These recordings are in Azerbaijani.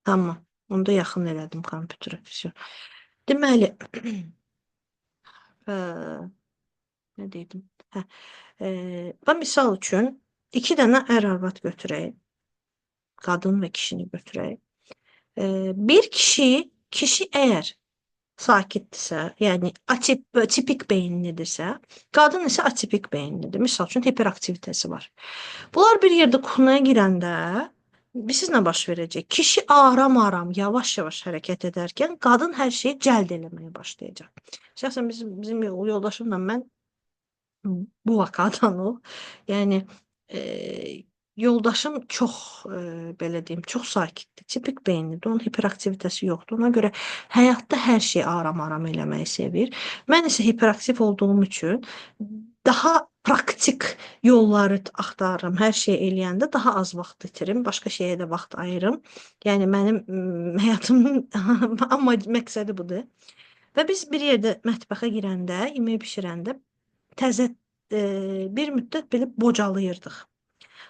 Tamam. Onda yaxın elədim kompüterə. Vəsə. Deməli, ə, nə deyirdim? Hə, və misal üçün iki dənə ər-arvad götürək. Qadın və kişini götürək. Bir kişi, kişi əgər sakitdirsə, yəni tipik beyinlidirsə, qadın isə atipik beyinlidir. Misal üçün hiperaktivitəsi var. Bunlar bir yerdə kuxunaya girəndə bilirsiniz nə baş verəcək? Kişi aram-aram, yavaş-yavaş hərəkət edərkən qadın hər şeyi cəld eləməyə başlayacaq. Şəxsən bizim yoldaşımla mən bu vakadan o. Yəni e, yoldaşım çox belə deyim, çox sakitdir, tipik beyinlidir, onun hiperaktivitəsi yoxdur. Ona görə həyatda hər şeyi aram-aram eləməyi sevir. Mən isə hiperaktiv olduğum üçün daha praktik yolları axtarıram. Hər şey eləyəndə daha az vaxt itirim, başqa şeyə də vaxt ayırım. Yəni mənim həyatımın amma məqsədi budur. Və biz bir yerdə mətbəxə girəndə, yemək bişirəndə təzə bir müddət belə bocalayırdıq.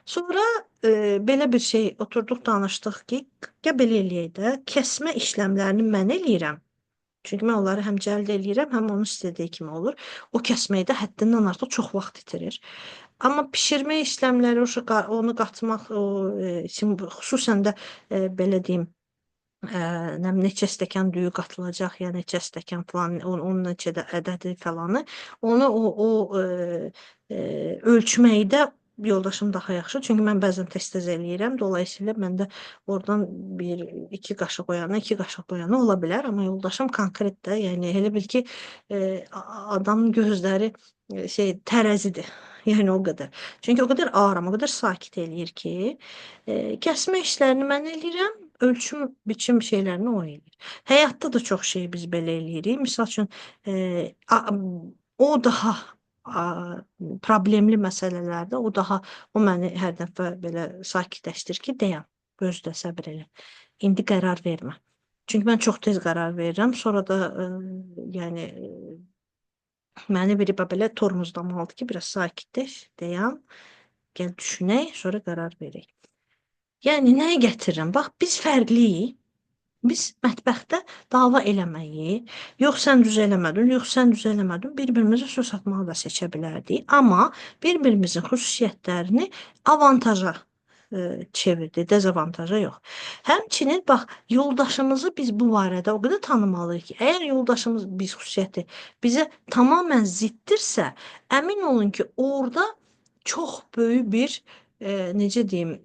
Sonra belə bir şey oturduq, danışdıq ki, ya belə eləyək də, kəsmə işləmlərini mən eləyirəm. Çünki mən onları həm cəld eləyirəm, həm onun istədiyi kimi olur. O kəsməkdə həddindən artıq çox vaxt itirir. Amma bişirmə işləmləri, onu qatmaq, o xüsusən də belə deyim, nə neçə stəkan düyü qatılacaq, ya neçə stəkan falan, onun neçə də ədədi falanı, onu o ölçməkdə yoldaşım daha yaxşı. Çünki mən bəzən tez-tez eləyirəm. Dolayısıyla məndə oradan bir iki qaşıq o yana, iki qaşıq bu yana ola bilər. Amma yoldaşım konkret də, yəni elə bil ki, adamın gözləri şey tərəzidir. Yəni o qədər. Çünki o qədər aram, o qədər sakit eləyir ki, kəsmə işlərini mən eləyirəm, ölçüm, biçim şeylərini o eləyir. Həyatda da çox şey biz belə eləyirik. Misal üçün, e, a, o daha problemli məsələlərdə o daha o məni hər dəfə belə sakitləşdirir ki, dayan, gözlə, səbr elə. İndi qərar vermə. Çünki mən çox tez qərar verirəm. Sonra da yəni məni biri belə tormozlamalıdır ki, biraz sakitləş, dayan, gəl düşünək, sonra qərar verək. Yəni nəyə gətirirəm? Bax, biz fərqliyik. Biz mətbəxdə dava eləməyi, yox sən düz eləmədin, yox sən düz eləmədin, bir-birimizə söz atmağı da seçə bilərdik. Amma bir-birimizin xüsusiyyətlərini avantaja çevirdi, dezavantaja yox. Həmçinin bax, yoldaşımızı biz bu barədə o qədər tanımalıyıq ki, əgər yoldaşımız biz xüsusiyyəti bizə tamamilə ziddirsə, əmin olun ki, orada çox böyük bir necə deyim,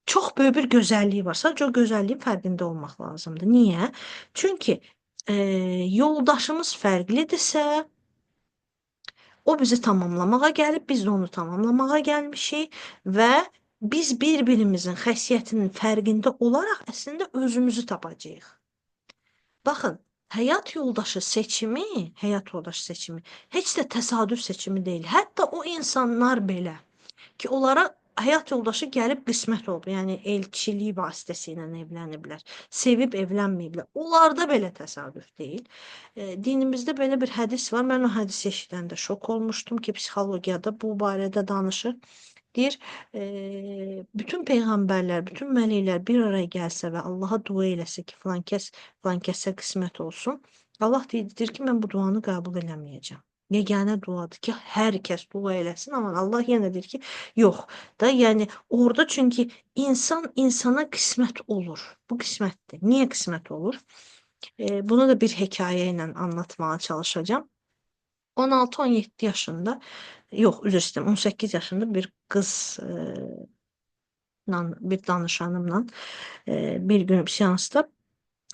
çox böyük bir gözəllik var. Sadəcə o gözəlliyin fərqində olmaq lazımdır. Niyə? Çünki yoldaşımız fərqlidirsə, o bizi tamamlamağa gəlib, biz də onu tamamlamağa gəlmişik və biz bir-birimizin xəsiyyətinin fərqində olaraq əslində özümüzü tapacağıq. Baxın, həyat yoldaşı seçimi, həyat yoldaşı seçimi heç də təsadüf seçimi deyil. Hətta o insanlar belə ki, onlara həyat yoldaşı gəlib qismət olub, yəni elçilik vasitəsilə evləniblər, sevib evlənməyiblər. Onlarda belə təsadüf deyil. Dinimizdə belə bir hədis var. Mən o hədisi eşidəndə şok olmuşdum ki, psixologiyada bu barədə danışır. Deyir, bütün peyğəmbərlər, bütün mələklər bir araya gəlsə və Allaha dua eləsə ki, filan kəs, filan kəsə qismət olsun. Allah deyir ki, mən bu duanı qəbul eləməyəcəm. Yeganə duadır ki, hər kəs dua eləsin, amma Allah yenə deyir ki, yox. Da, yəni orada çünki insan insana qismət olur. Bu qismətdir. Niyə qismət olur? Bunu da bir hekayə ilə anlatmağa çalışacağam. 16-17 yaşında, yox, üzr istəyirəm, 18 yaşında bir qız bir danışanımla bir gün seansda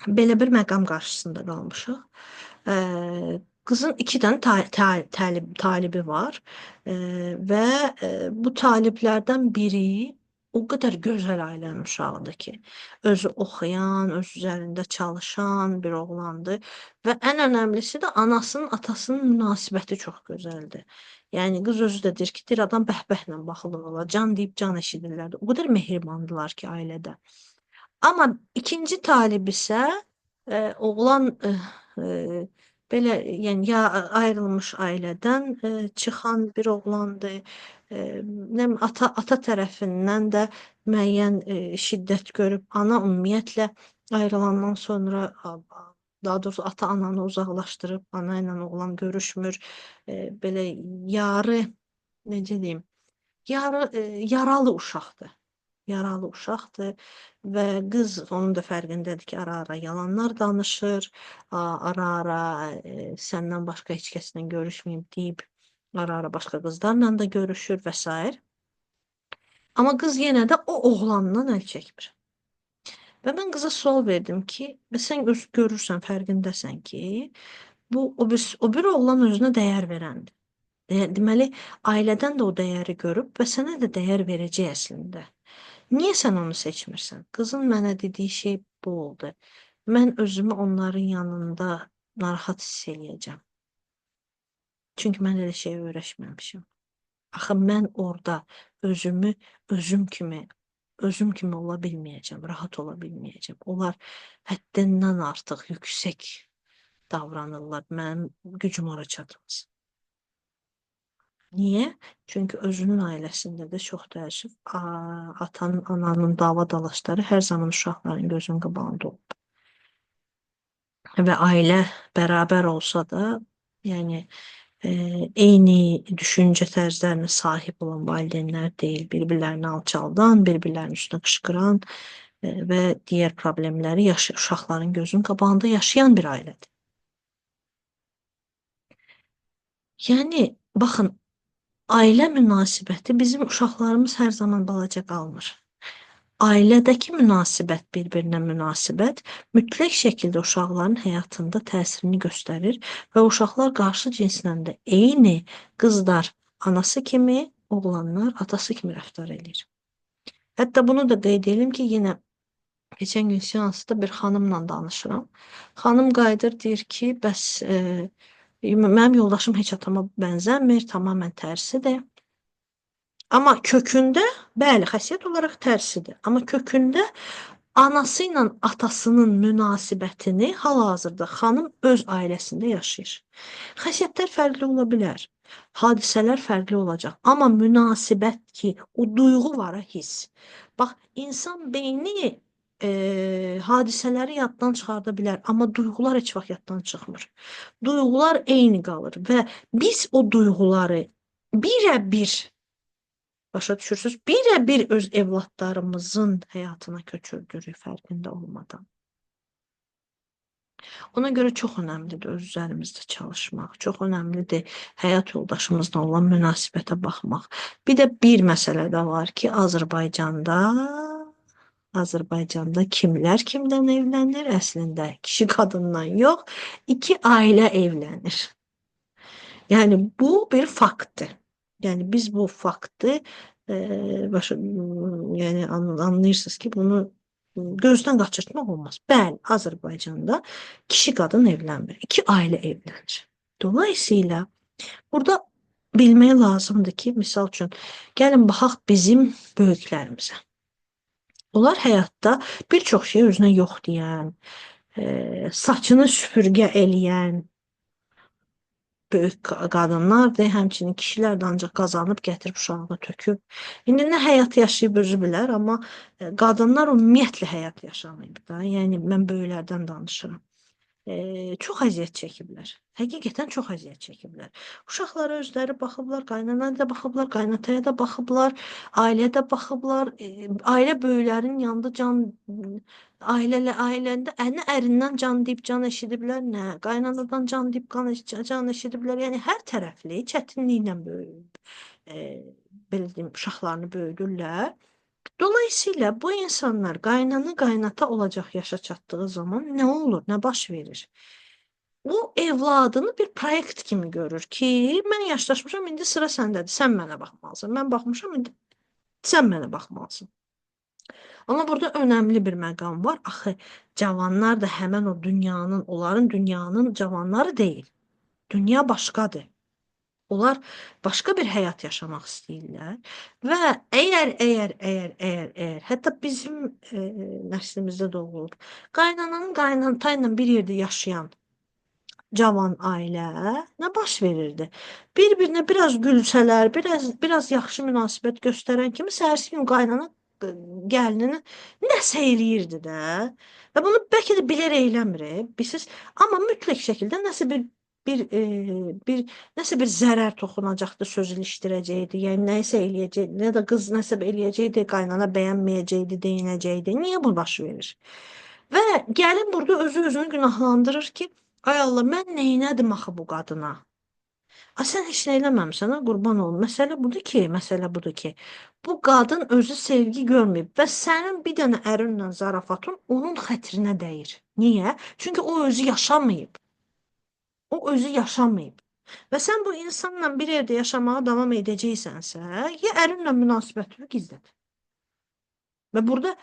belə bir məqam qarşısında qalmışıq. Qızın iki dənə talibi var və bu taliblərdən biri o qədər gözəl ailənin uşağıdır ki, özü oxuyan, öz üzərində çalışan bir oğlandı və ən önəmlisi də anasının, atasının münasibəti çox gözəldir. Yəni qız özü də deyir ki, deyir, adam bəhbəhlə baxılır ola, can deyib can eşidirlərdi. O qədər mehribandılar ki, ailədə. Amma ikinci talib isə oğlan belə, yəni ya ayrılmış ailədən çıxan bir oğlandı. Nə ata tərəfindən də müəyyən şiddət görüb, ana ümumiyyətlə ayrılandan sonra, daha doğrusu ata ananı uzaqlaşdırıb, ana ilə oğlan görüşmür. Belə yarı, necə deyim, yarı yaralı uşaqdır. Yaralı uşaqdır və qız onun da fərqindədir ki, ara-ara yalanlar danışır, ara-ara səndən başqa heç kəslə görüşməyim deyib, ara-ara başqa qızlarla da görüşür və s. Amma qız yenə də o oğlandan əl çəkmir. Və mən qıza sual verdim ki, və sən öz görürsən, fərqindəsən ki, bu o bir oğlan özünə dəyər verəndir. Deməli, ailədən də o dəyəri görüb və sənə də dəyər verəcək əslində. Niyə sən onu seçmirsən? Qızın mənə dediyi şey bu oldu. Mən özümü onların yanında narahat hiss eləyəcəm. Çünki mən elə şeyə öyrəşməmişəm. Axı mən orada özümü özüm kimi ola bilməyəcəm, rahat ola bilməyəcəm. Onlar həddindən artıq yüksək davranırlar. Mənim gücüm ora çatmaz. Niyə? Çünki özünün ailəsində də çox təəssüf, atanın, ananın dava dalaşları hər zaman uşaqların gözünün qabağında olub. Və ailə bərabər olsa da, yəni eyni düşüncə tərzlərinə sahib olan valideynlər deyil, bir-birlərini alçaldan, bir-birlərinin üstünə qışqıran və digər problemləri uşaqların gözünün qabağında yaşayan bir ailədir. Yəni, baxın, ailə münasibəti bizim uşaqlarımız hər zaman balaca qalmır. Ailədəki münasibət, bir-birinə münasibət mütləq şəkildə uşaqların həyatında təsirini göstərir və uşaqlar qarşı cinslə də eyni, qızlar anası kimi, oğlanlar atası kimi rəftar eləyir. Hətta bunu da qeyd edelim ki, yenə keçən gün seansda bir xanımla danışıram. Xanım qayıdır, deyir ki, bəs mənim yoldaşım heç atama bənzəmir, tamamilə tərsidir. Amma kökündə, bəli, xəsiyyət olaraq tərsidir. Amma kökündə anası ilə atasının münasibətini hal-hazırda xanım öz ailəsində yaşayır. Xəsiyyətlər fərqli ola bilər, hadisələr fərqli olacaq. Amma münasibət ki, o duyğu var, hiss. Bax, insan beyni hadisələri yaddan çıxarda bilər, amma duyğular heç vaxt yaddan çıxmır. Duyğular eyni qalır və biz o duyğuları birə-bir, başa düşürsünüz, birə-bir öz evladlarımızın həyatına köçürdürük fərqində olmadan. Ona görə çox önəmlidir öz üzərimizdə çalışmaq, çox önəmlidir həyat yoldaşımızla olan münasibətə baxmaq. Bir də bir məsələ də var ki, Azərbaycanda kimlər kimdən evlənir? Əslində kişi qadından yox, iki ailə evlənir. Yəni bu bir faktdır. Yəni biz bu faktı yəni anlayırsınız ki, bunu gözdən qaçırtmaq olmaz. Bəli, Azərbaycanda kişi qadın evlənmir, iki ailə evlənir. Dolayısıyla burada bilmək lazımdır ki, misal üçün, gəlin baxaq bizim böyüklərimizə. Onlar həyatda bir çox şey özünə yox deyən, saçını süpürgə eləyən böyük qadınlardır. Həmçinin kişilər də ancaq qazanıb gətirib uşağına töküb. İndi nə həyat yaşayıb özü bilər, amma qadınlar ümumiyyətlə həyat yaşamayıb da. Yəni mən böyüklərdən danışıram. Çox əziyyət çəkiblər. Həqiqətən çox əziyyət çəkiblər. Uşaqlara özləri baxıblar, qaynanaya da baxıblar, qaynataya da baxıblar, ailəyə də baxıblar. Ailə böyüklərinin yanında can, ailəndə nə ərindən can deyib can eşidiblər, nə qaynanadan can deyib can eşidiblər. Yəni hər tərəfli çətinliklə böyüyüb, belə deyim, uşaqlarını böyüdürlər. Dolayısıyla bu insanlar qaynana qaynata olacaq yaşa çatdığı zaman nə olur, nə baş verir? O evladını bir proyekt kimi görür ki, mən yaşlaşmışam, indi sıra səndədir, sən mənə baxmalısan. Mən baxmışam, indi sən mənə baxmalısan. Amma burada önəmli bir məqam var. Axı, cavanlar da həmən o dünyanın, onların dünyanın cavanları deyil. Dünya başqadır. Onlar başqa bir həyat yaşamaq istəyirlər və əgər, hətta bizim nəslimizdə də olub, qaynananın qaynata ilə bir yerdə yaşayan cavan ailə nə baş verirdi? Bir-birinə biraz gülsələr, biraz yaxşı münasibət göstərən kimi səhərsi gün qaynana gəlinini nəsə eləyirdi də. Və bunu bəlkə də bilərək eləmir, bilirsiniz. Amma mütləq şəkildə nəsə bir nəsə bir zərər toxunacaqdı, söz ilişdirəcəkdi. Yəni nəsə eləyəcəkdi, nə də qız nəsə eləyəcəkdi, qaynana bəyənməyəcəkdi, deyinəcəkdi. Niyə bu baş verir? Və gəlin burada özü özünü günahlandırır ki, ay Allah, mən neynədim axı bu qadına? A sən heç nə eləməmisən, ha, qurban olum. Məsələ budur ki, bu qadın özü sevgi görməyib və sənin bir dənə ərinlə zarafatın onun xətrinə dəyir. Niyə? Çünki o özü yaşamayıb. O özü yaşamayıb. Və sən bu insanla bir evdə yaşamağa davam edəcəksənsə, ya ərinlə münasibətini gizlət. Və burada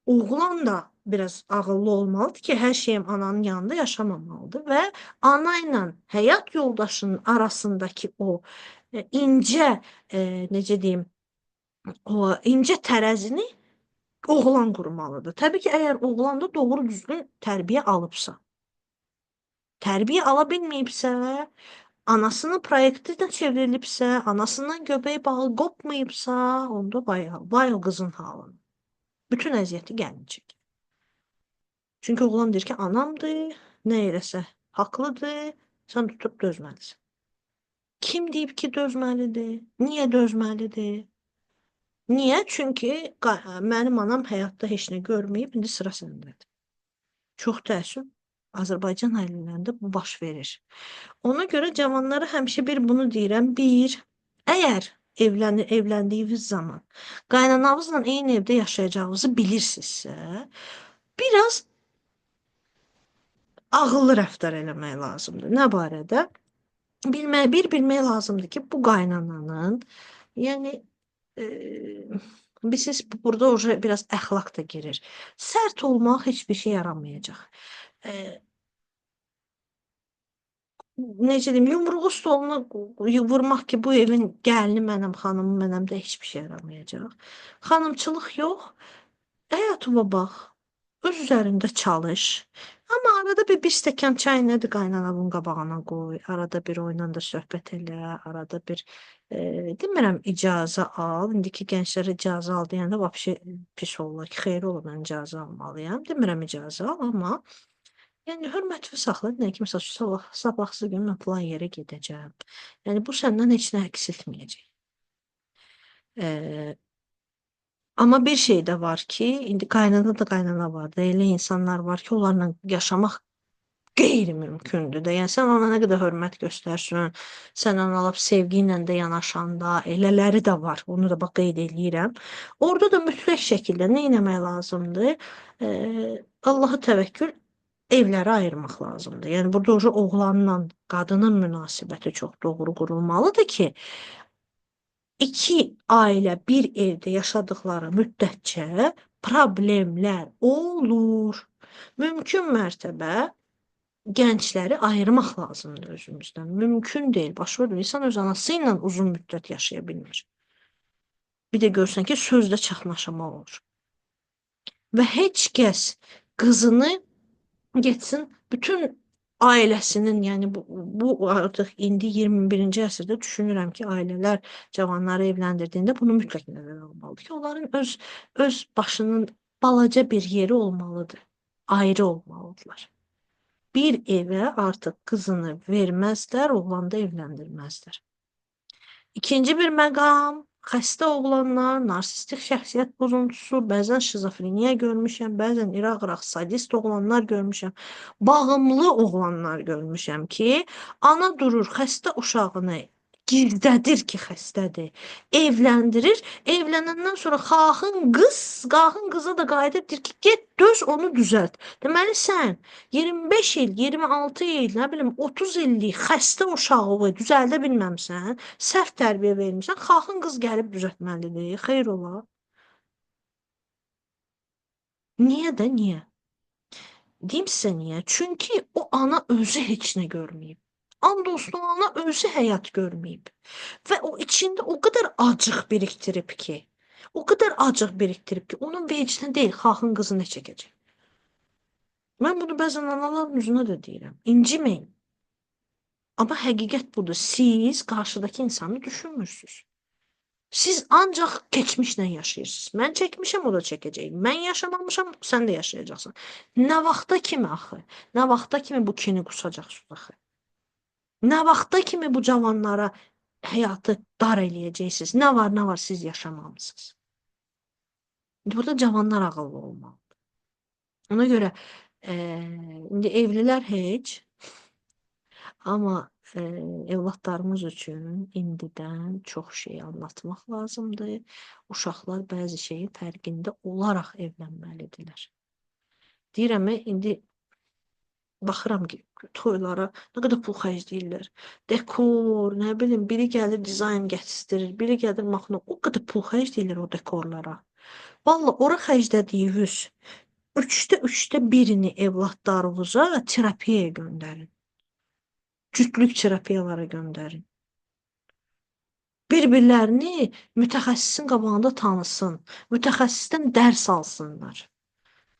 oğlan da biraz ağıllı olmalıdır ki, hər şeyim ananın yanında yaşamamalıdır və ana ilə həyat yoldaşının arasındakı o incə, necə deyim, o incə tərəzini oğlan qurmalıdır. Təbii ki, əgər oğlan da doğru düzgün tərbiyə alıbsa. Tərbiyə ala bilməyibsə, anasının proyekti də çevrilibsə, anasından göbəyi bağı qopmayıbsa, onda vay, vay o qızın halına. Bütün əziyyəti gəlin çəkir. Çünki oğlan deyir ki, anamdır, nə eləsə haqlıdır, sən tutub dözməlisən. Kim deyib ki, dözməlidir? Niyə dözməlidir? Niyə? Çünki mənim anam həyatda heç nə görməyib, indi sıra səndədir. Çox təəssüf, Azərbaycan ailələrində bu baş verir. Ona görə cavanlara həmişə bir bunu deyirəm. Bir, əgər evləndiyiniz zaman qaynananızla eyni evdə yaşayacağınızı bilirsinizsə, biraz ağıllı rəftar eləmək lazımdır. Nə barədə? Bilmək lazımdır ki, bu qaynananın, yəni bilirsiniz, burada уже biraz əxlaq da girir. Sərt olmaq heç bir şey yaramayacaq. Necə deyim, yumruğu stoluna vurmaq ki, bu evin gəlini mənəm, xanımı mənəm də heç bir şey yaramayacaq. Xanımçılıq yox, həyatıma bax, öz üzərində çalış. Amma arada bir stəkan çay nədir qaynananın qabağına qoy, arada bir oyla da söhbət elə, arada bir demirəm icazə al. İndiki gənclərə icazə al deyəndə vəbşe pis olurlar ki, xeyir ola mən icazə almalıyam. Demirəm icazə al, amma yəni hörmətli saxla. Nə ki, məsəl üçün sabahsı gün mən filan yerə gedəcəm. Yəni bu səndən heç nə əksiltməyəcək. Amma bir şey də var ki, indi qaynana da qaynana var da, elə insanlar var ki, onlarla yaşamaq qeyri-mümkündür də. Yəni sən ona nə qədər hörmət göstərsən, sən ona lap sevgi ilə də yanaşanda, elələri də var. Onu da bax qeyd eləyirəm. Orada da mütləq şəkildə nə etmək lazımdır? Allahı təvəkkül evləri ayırmaq lazımdır. Yəni burada o oğlanla qadının münasibəti çox doğru qurulmalıdır ki, iki ailə bir evdə yaşadıkları müddətcə problemlər olur. Mümkün mərtəbə gəncləri ayırmaq lazımdır özümüzdən. Mümkün deyil. Başa düşün, insan öz anası ilə uzun müddət yaşaya bilmir. Bir də görsən ki, sözdə çaxnaşma olur. Və heç kəs qızını getsin bütün ailəsinin, yəni bu artıq indi 21-ci əsrdə düşünürəm ki, ailələr cavanları evləndirdiyində bunu mütləq nəzərə almalıdır ki, onların öz başının balaca bir yeri olmalıdır. Ayrı olmalıdırlar. Bir evə artıq qızını verməzlər, oğlanı da evləndirməzlər. İkinci bir məqam, xəstə oğlanlar, narsistik şəxsiyyət pozuntusu, bəzən şizofreniya görmüşəm, bəzən İraq-Iraq sadist oğlanlar görmüşəm, bağımlı oğlanlar görmüşəm ki, ana durur xəstə uşağını gizlədir ki, xəstədir, evləndirir, evlənəndən sonra xahın qıza da qayıdıb deyir ki, get döz onu düzəlt. Deməli sən 25 il, 26 il, nə bilim 30 illik xəstə uşağı düzəldə bilməmsən, səhv tərbiyə vermisən, xahın qız gəlib düzəltməlidir. Xeyr ola. Niyə də niyə? Deyim sizə niyə? Çünki o ana özü heç nə görməyib. And olsun o ana özü həyat görməyib. Və o içində o qədər acıq birikdirib ki, o qədər acıq birikdirib ki, onun vecdinə deyil, xahın qızı nə çəkəcək. Mən bunu bəzən anaların üzünə də deyirəm. İnciməyin. Amma həqiqət budur. Siz qarşıdakı insanı düşünmürsünüz. Siz ancaq keçmişlə yaşayırsınız. Mən çəkmişəm, o da çəkəcək. Mən yaşamamışam, sən də yaşayacaqsan. Nə vaxta kimi axı? Nə vaxta kimi bu kini qusacaqsınız axı? Nə vaxta kimi bu cavanlara həyatı dar eləyəcəksiniz? Nə var, nə var siz yaşamamısınız. İndi burada cavanlar ağıllı olmalıdır. Ona görə indi evlilər heç, amma evladlarımız üçün indidən çox şey anlatmaq lazımdır. Uşaqlar bəzi şeyin fərqində olaraq evlənməlidirlər. Deyirəm, indi baxıram ki, toylara nə qədər pul xərcləyirlər. Dekor, nə bilim, biri gəlir dizayn gətirdir, biri gəlir maxna. O qədər pul xərcləyirlər o dekorlara. Vallahi ora xərclədiyiniz üçdə birini evladlarınıza terapiyaya göndərin. Cütlük terapiyalara göndərin. Bir-birlərini mütəxəssisin qabağında tanısın, mütəxəssisdən dərs alsınlar.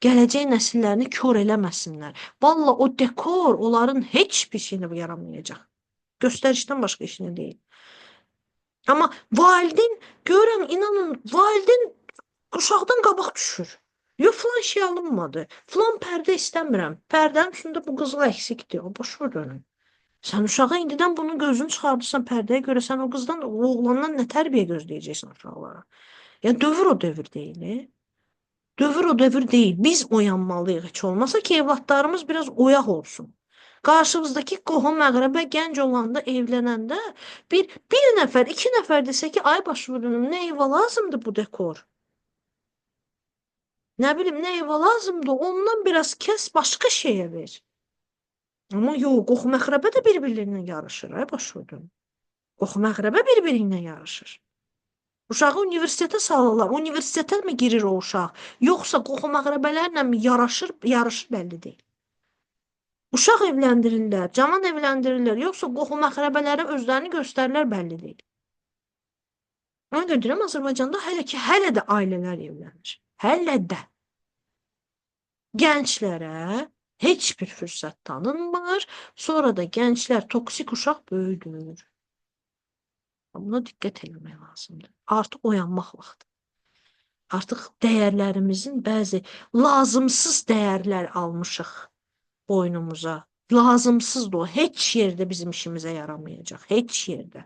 Gələcək nəsillərini kor eləməsinlər. Vallahi o dekor onların heç bir şeyinə yaramayacaq. Göstərişdən başqa işinə deyil. Amma valideyn, görürəm, inanın, valideyn uşaqdan qabaq düşür. Yox, filan şey alınmadı. Filan pərdə istəmirəm. Pərdənin üstündə bu qızıl əksikdir. O boş ver. Sən uşağa indidən bunun gözünü çıxardırsan pərdəyə görə, sən o qızdan, o oğlandan nə tərbiyə gözləyəcəksən uşaqlara? Yəni dövr o dövr deyil. Dövr o dövr deyil. Biz oyanmalıyıq heç olmasa ki, evladlarımız biraz oyaq olsun. Qarşımızdakı qohum əqrəbə gənc olanda, evlənəndə bir nəfər, iki nəfər desə ki, ay başı vurunum, nə eyva lazımdır bu dekor? Nə bilim, nə eyva lazımdır? Ondan biraz kəs, başqa şeyə ver. Amma yox, qohum əqrəbə də bir-birleriyle yarışır, ay başı vurunum. Qohum əqrəbə bir-biri ilə yarışır. Uşağı universitetə salırlar. Universitetə mi girir o uşaq? Yoxsa qohum əqrəbələrlə mi yarışır, yarışır bəlli deyil. Uşaq evləndirirlər, cavan evləndirirlər, yoxsa qohum əqrəbələrə özlərini göstərirlər bəlli deyil. Ona görə deyirəm, Azərbaycanda hələ ki, hələ də ailələr evlənir. Hələ də. Gənclərə heç bir fürsət tanınmır. Sonra da gənclər toksik uşaq böyüdür. Buna diqqət eləmək lazımdır. Artıq oyanmaq vaxtı. Artıq dəyərlərimizin bəzi lazımsız dəyərlər almışıq boynumuza. Lazımsızdır o. Heç yerdə bizim işimizə yaramayacaq. Heç yerdə.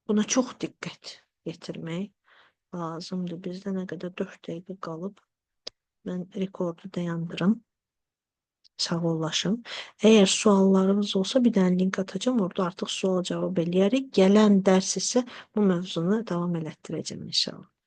Buna çox diqqət yetirmək lazımdır. Bizdə nə qədər 4 dəqiqə qalıb. Mən rekordu dayandırım. Sağollaşım. Əgər suallarınız olsa bir dənə link atacağım. Orada artıq sual cavab eləyərik. Gələn dərs isə bu mövzunu davam elətdirəcəm inşallah.